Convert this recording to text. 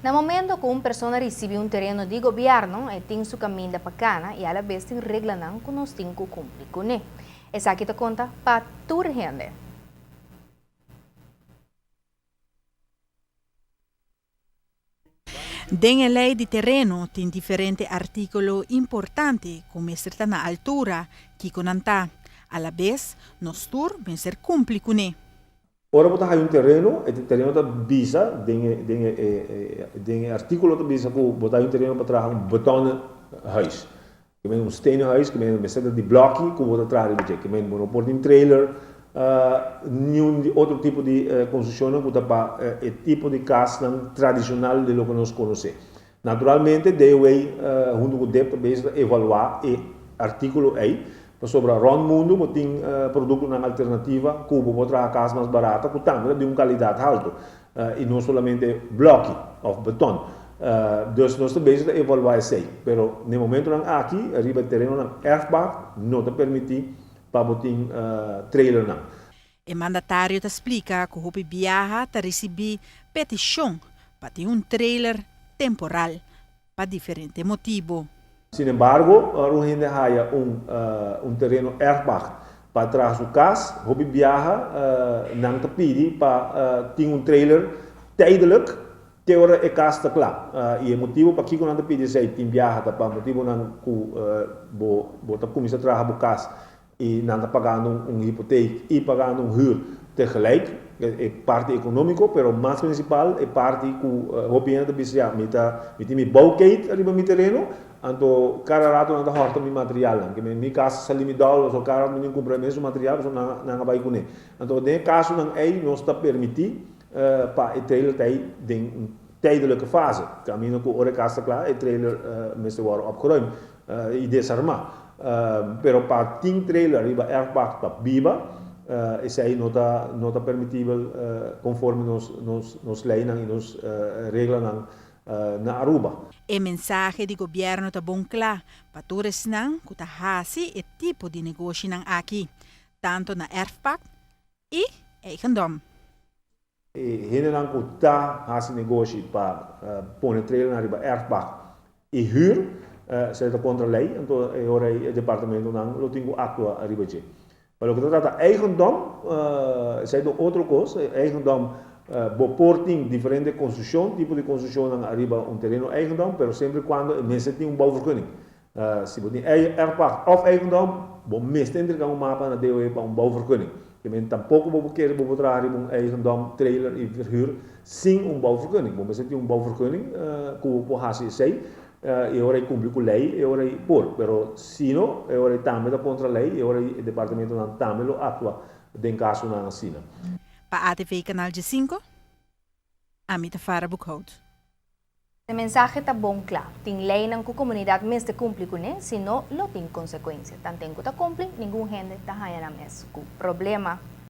Na momento ku un persona risibí un tereno di gobièrnu, e tin su kaminda pa kana i alabes tin reglanan ku nos tin ku kumpli kuné. Esaki ta konta pa tur hende. Den e lei di tereno tin diferente artíkulo importante ku mester ta na altura kiko nan ta. Alabes nos tur mester kumpli kuné. Ora bo ta haya un tereno, e tereno ta bisa, den e, den e, den e artíkulo ta bisa ku bo ta haya un tereno pa traha un betonnen huis. Ke men un stenen huis, ke men mester ta di blòki ku bo ta traha riba dje. Ke men bo no por tin trailer, niun di otro tipo di konstrukshonnan ku ta pa e tipo di kasnan tradishonal di loke nos konosé. Naturalmente DOW huntu ku dep ta bezig ta evaluá e artíkulo ei, pasobra rònt mundu bo tin produktonan alternativa ku bo por traha kas mas barata ku tambe ta di un kalidat haltu i no solamente blòki òf beton. Dus nos ta bezig ta evaluá esei, pero na e momentonan aki riba e terenonan erfpacht no ta permití pa bo tin trailernan. E mandatario ta splika ku hopi biaha ta risibí petishon pa tin un trailer temporal pa diferente motibu. Sin embargo, ora un hende haya un un tereno erfpacht pa traha su kas, hopi biaha nan ta pidi pa tin un trailer tijdelijk te ora e kas ta kla. I e motibu pakiko nan ta pidi esei tin biaha ta pa motibunan ku bo bo ta kuminsá traha bo kas I nan ta pagando un hipoteek i pagando un huur tegelijk, e parti economico, pero mas principal e parti cu hopi hende ta bisa ya mi ta mi tin mi bouwkeet ariba mi tereno, anto cada rato nan ta horta mi materialnan, ke mi cas a sali mi dòl pasobra cada rato mi tin cumpra e mesun material pasobra nan nan a bay cune. Anto den e casonan ey nos ta permiti pa e trailer ta ey den un tijdelijke fase, caminda cu ora e cas ta cla e trailer mester worde opgeruimd i desarmá. Pero pa tin trailer riba erfpacht pa biba, esei no ta no ta permitibel konforme nos nos nos leinan i nos reglanan na Aruba. E mensahe di gobièrnu ta bon kla pa tur esnan ku ta hasi e tipo di negoshinan aki, tantu na erfpacht i eigendom. E hendenan ku ta hasi negoshi pa pone trailernan riba erfpacht i hür, esei ta kontra lei, anto e ora ei e departamentonan lo tin ku aktua riba dje. Pa loke ta trata eigendom, esei ta un otro kos, eigendom bo por tin diferente konstrukshon, tipo di konstrukshonnan ariba un tereno eigendom, pero semper i kuando e mester tin un bouwvergunning. Si bo tin erfpacht òf eigendom, bo mester entrega un mapa na DOE pa un bouwvergunning. Te men tampoko bo por kere bo por traha riba un eigendom, trailer i verhuur sin un bouwvergunning. Bo mester tin un bouwvergunning ku bo por hasi esei i e ora ei kumpli ku lei e ora ei por. Pero si no, e ora ei tambe ta kontra lei i e ora ei e departamentonan tambe lo aktua den kasonan asina. Pa ATV Canal 15, ami ta Farah Boekhout. E mensahe ta bon kla, tin leinan ku komunidat mester kumpli kuné, si no lo tin konsekuensia. Tanten ku ta kumpli, ningun hende ta haña nan mes ku problema.